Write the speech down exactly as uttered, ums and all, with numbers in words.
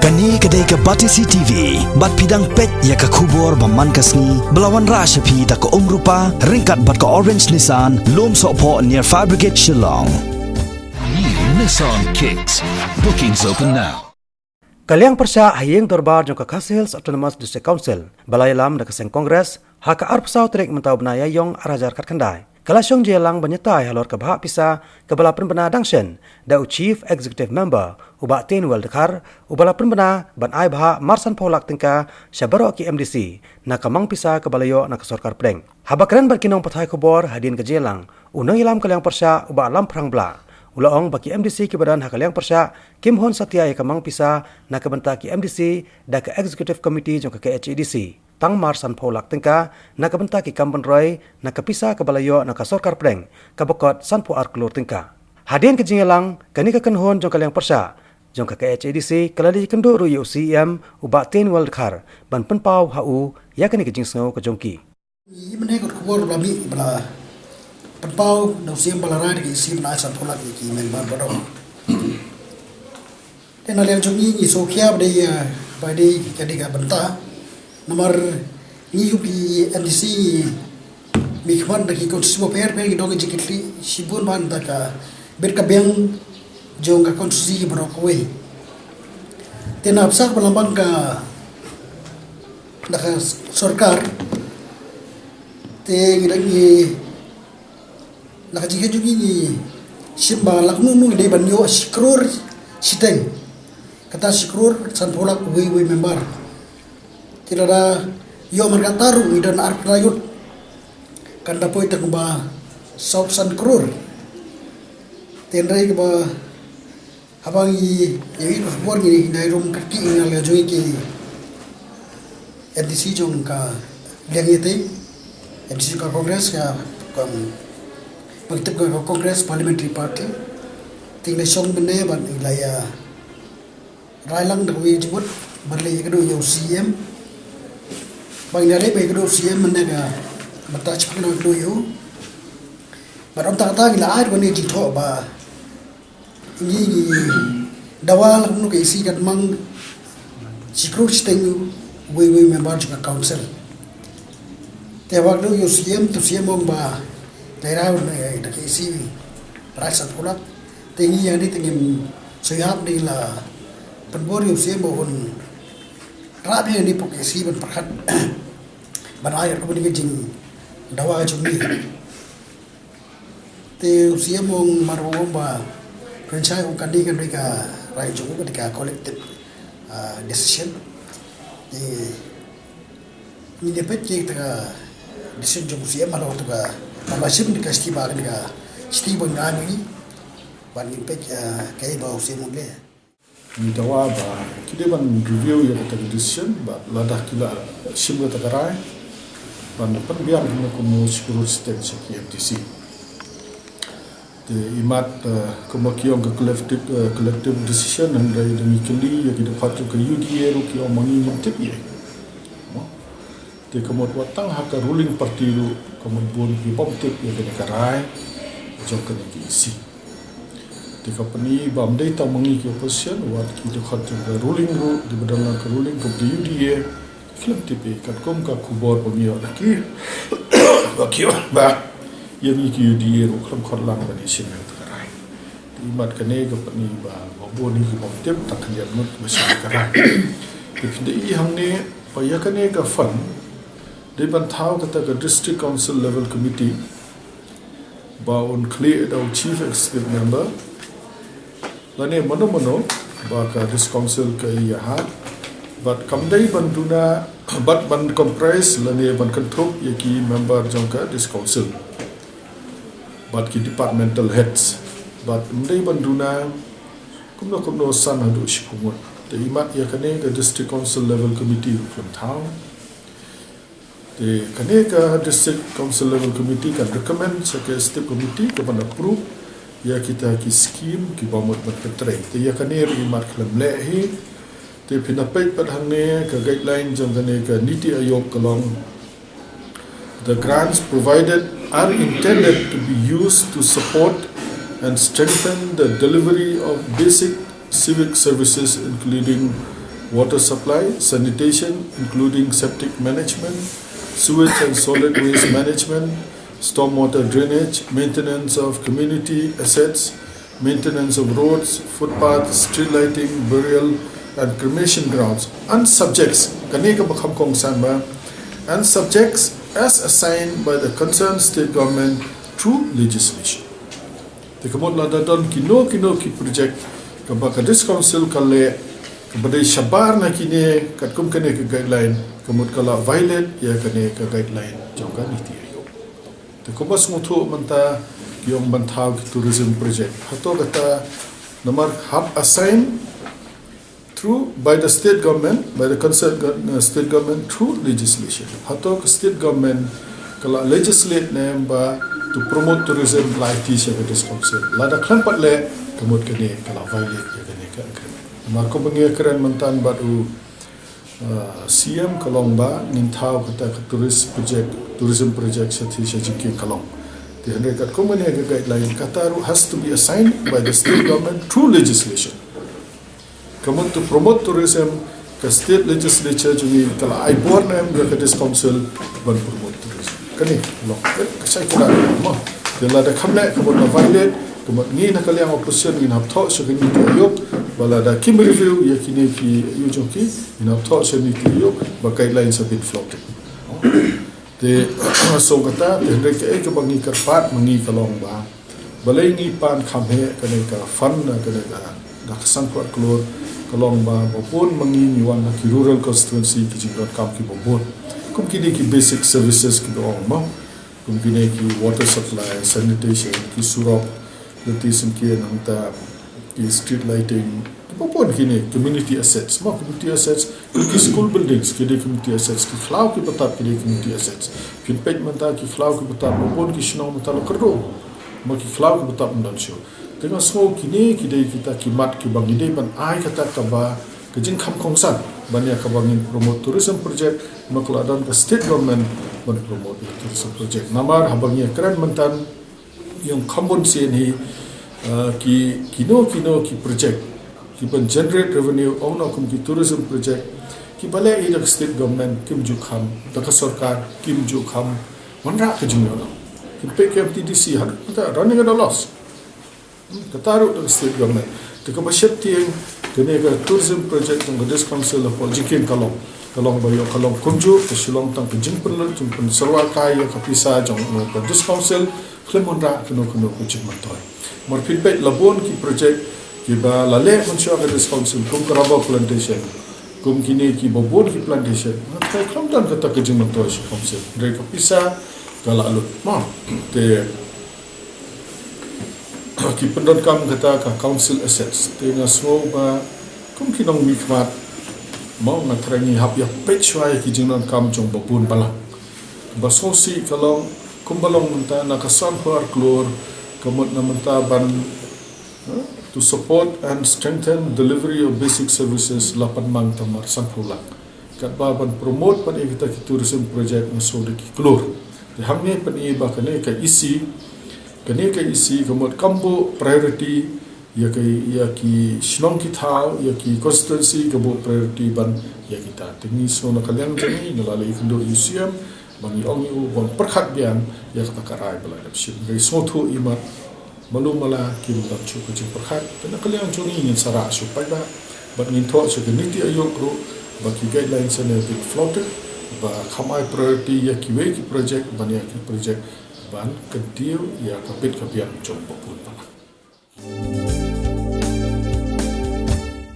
Kane ka dei ka Batesi T V, bad phi dang peit ïa ka khubor ba man ka sngi, ba la wanrah sha phi da ka Umrupa, ryngkat bad ka Orange Nissan, Lumsohphoh near Fire Brigade Shillong. New Nissan Kicks. Bookings open now. Ka liang pyrshah ha ïing dorbar jong ka Khasi Hills Autonomous District Council, ba la ïalam da ka seng Congress, ha ka arphew saw tarik mynta u bnai Ïaïong arhajar khatkhyndai, ka la shong jingïalang ban ïatai halor ka bhah pisa kaba la pynbna dang shen da u Chief Executive Member, u Bah Teinuel Dkhar, uba la pynbna ban ai bhah mar sanphew lak tyngka sha baroh ki M D C na ka mang pisa kaba la ïoh na ka sorkar pdeng. Haba kren bad ki nongpathai khubor hadien ka jingïalang, u nongïalam ka liang pyrshah, u Bah Lamphrang Blah, u la ong ba ki M D C kiba don ha ka liang pyrshah kim hun satia ïa ka mang pisa na ka bynta ki M D C da ka Executive Committee jong ka K H A D C, tang mar sanphew lak tyngka na ka bynta ki kam ban roi na ka pisa kaba la ïoh na ka sorkar pdeng, kaba kot sanphew ar klur tyngka. Hadien ka jingïalang, kane ka kynhun jong ka liang pyrshah jong ka K H A D C ka la ïakynduh ruh ïa u C E M, u Bah Teinuel Dkhar, ban pynpaw ha u ïa kane ka jingsngew ka jong ki. Ngi mynne ka khubor ba la mih ba la pynpaw da u C E M ba la rai da ka E C ban ai sanphew lak ïa ki member baroh. Te na liang jong ngi ngi sngewkhia ba dei, eh, ba dei ka dei ka bynta. Namar ngi kum ki M D C ngi mihkhmat na ki constituency bapher bapher, ngi don ka jingkitkhlieh shibun ban da ka bit ka biang jong ka constituency baroh kawei. Te na bynta ba la mang ka da ka sorkar. Te ngi da ngi, na ka jingkhein jong ngi ngi shim ba lak nu nu ngi dei ban ïoh shi klur shiteng. Kata shi klur sanphew lak uwei uwei member. Te lada ïoh man kata ruh ngi don arphew khyndai ngut, kan da poi tang ba saw san klur. Te hynrei kaba haba ngi ïa ngi khubor ngi dei rum kyrkieh ngi na liang jong ngi ki M D C jong ka liang ïa te, M D C jong ka Congress, ka, ka, ba ngi tip ka Congress Parliamentary Party. Te ngi la shong mynne bad ngi la ïa rai lang da kawei jingmut ban leit ïakynduh ïa u C E M. Ba ngi la leit ban ïakynduh u C E M mynne ka mynta, shipang ngi la ïakynduh ïa u. Bad ym tang kata, ngi la ai ruh kane ka jingthoh ba ngi, ngi dawa la kumno ka E C kan mang shi klur shiteng uwei uwei member jong ka council. Te haba kynduh ïa u C E M, te u C E M u ong ba la rai da ka E C ban ai sanphew lak. Te ngi ïa ngi te ngim sngewhap, ngi la pynbor ïa u C E M ba un rah biang ïa ngi hapoh ka E C ban pyrkhat ban ai ïa kane ka jingdawa jong ngi. Te u C E M u ong, mar u ong ba, kren shai u ong kane kan dei ka rai jong u, ka dei ka collective, ah, decision. Te ngin ïa peit ïa kata ka decision jong u C E M halor kata ka, ka la shim da ka shithi ba, ka dei ka shithi ba ngi ai ma ngi, ban ngin peit, ah, kaei ba u C E M u leh. Ngi dawa ba ki dei ban review ïa kata ka decision, bad lada ki la shim kata ka rai ban pynbiang kumno kumno shi klur shiteng sha ki M D C. Te imat, eh, kumba ki ong ka collective, eh, collective decision, hynrei da ngi kylli ïa ki dkhot jong ka U D A ruh ki ong ma ngi ngim tip ei. Mo? Te ka mut wat tang ha ka ruling party ruh ka mut bun ki bym tip ïa kane ka rai jong kane ka E C. Te ka pyni ba ym dei tang ma ngi ki opposition, wat ki dkhot jong ka ruling ruh, kiba don lang ka ruling, kum ka U D A, ki khlem tip ei, katkum ka khubor ba ngi ïoh na ki, ba ki ong ba ïa ngi ki U D A ruh khlem khot lang ban ïashim ïa kata ka rai. Te imat kane ka pyni ba, ba bun hi ki bym tip, tang khyndiat ngut kiba shim ïa ka rai. Te phin da i hangne ba ïa kane ka fund dei ban thaw kata ka District Council Level Committee ba un khlieh da u Chief Executive Member lane mano mano ba ka District Council ka ïa ha, bad kam dei ban duna, bad ban comprise lane ban kynthup ïa ki member jong ka District Council bad ki departmental heads, bad ym dei ban duna kumno kumno san haduh shiphew ngut. Te imat ïa kane ka District Council Level Committee ruh khlem thaw. Te kane ka District Council Level Committee kan recommend sha ka Executive Committee ka ban approve ïa kita ki scheme kiba mut ban pyntrei. Te ïa kane ruh imat khlem leh hi. Te phin da peit pat hangne ka guideline jong kane ka NITI Aayog ka long, the grants provided are intended to be used to support and strengthen the delivery of basic civic services, including water supply, sanitation, including septic management, sewage and solid waste management, stormwater drainage, maintenance of community assets, maintenance of roads, footpaths, street lighting, burial and cremation grounds, and subjects, kane kaba kham kongsan ba, and subjects as assigned by the concerned state government through legislation. Te ka mut lada don kino kino ki project kaba ka District Council ka leh kaba dei shabar na kine katkum kane ka guideline, ka mut ka la violate ïa kane ka guideline jong ka NITI Aayog. Te kumba sngewthuh mynta ki ong ban thaw ki tourism project. Hato kata namar hap assign through by the state government, by the concerned gov-, uh, state government through legislation. Hato ka state government ka la legislate ne em ba to promote tourism la aiti sha ka District Council. Lada khlem pat leh, ka mut kane ka la violate ïa kane ka agreement. Namar kumba ngi ïakren mynta bad u, uh, C M, ka long ba ngin thaw kata ka tourist project, tourism project sha, sha jingkieng ka long. Te hynrei katkum kane ka guideline, kata ruh has to be assigned by the state government through legislation. Ka mut to promote tourism, ka state legislature jong ngi ka la ai bor ne em ïa ka District Council ban promote tourism. Kane long ka shai kyrdan mo. Te lada kham leh, ka mut la violate, ka mut ngi na ka liang opposition ngin hap thoh sha ka NITI Aayog ba lada kim review ïa kine ki ïa jong ki, ngin hap thoh sha NITI Aayog ba guidelines have been flouted. Te so kata, te hynrei kaei kaba ngi kyrpad ma ngi ka long ba balei ngi pan kham heh kane ka fund, kane ka, da ka san phew klur, ka long ba ba bun ma ngi ngi wan na ki rural constituency, ki jingdonkam kiba bun. Kum kine ki basic services kiba ong mo. Kum kine ki water supply, sanitation, ki surok, lynti syngkien, nangta ki street lighting, kiba bun kine community assets. Mo, community assets, ki, ki school buildings ki dei community assets, ki khlaw kiba tap ki dei community assets. Phin peit mynta ki khlaw kiba tap, ba bun ki shnong mynta la kyrduh. Mo, ki khlaw kiba tap ym don shuh. Te nga sngew kine ki dei kita ki mat kiba ngi dei ban ai kata kaba ka jingkham kongsan ban ïa kaba ngin promote tourism project, mo, ka la don ka state government ban promote ïa tourism project. Namar haba ngi ïakren mynta ïa u kham bun sien hi, uh, ki, kino kino ki project ki ban generate revenue, ong noh kum ki tourism project, kiba leh hi da ka state government kim ju kham, da ka sorkar kim ju kham wanrah ka jingïohnong. Kim peit ka M T D C, haduh mynta running at a loss. Hmm, kata ruh da ka state government. Te kaba sheptieng, kane ka tourism project jong ka District Council hapoh jingkieng ka long, ka long ba ïoh ka long kumjuh, ka shu long tang ka jingpynlut, jingpynsyrwa kai ïa ka pisa jong ka District Council, khlem wanrah kano kano ka jingmyntoi. Namar phin peit la bun ki project kiba la leh mynshuwa ka District Council, kum ka rubber plantation, kum kine kiba bun ki plantation, nga tharai khlem don kata ka jingmyntoi sha council. Hynrei ka pisa ka la lut. Mo, te ki pyndonkam kata ka council assets. Te nga sngew ba kum ki nongmihkhmat, mo, nga tharai ngi hap ïa peit shuwa ïa ki jingdonkam jong ba bun balang. Ba sngewsih ka long, kumba long mynta na ka san phew ar klur, ka mut na mynta ban, eh, to support and strengthen delivery of basic services, la pynmang tang mar san phew lak. Katba ban promote pat ïa kita ki tourism project nga sngew da ki klur. Te hangne pyn-i ba kane ka E C, kane ka E C ka mut kam buh priority ïa ki, ïa ki shnong ki thaw, ïa ki constituency, ka buh priority ban ïa kita. Te ngi sngew na ka liang jong ngi, nga la leit kynduh ïa u C M, ba ngi ong ïa u ban pyrkhat biang ïa kata ka rai ba la dep shim. Ngi sngewthuh ïa mat, malu mala kim don shuh ka jingpyrkhat. Te na ka liang jong ngi ngin sa rah shuh paidbah, bad ngin thoh sha ka NITI Aayog ruh ba ki guidelines ne been flouted, ba kham ai priority ïa kiwei ki project ban ïa ki project ban kyntiew ïa ka bit ka biang jong ba bun balang.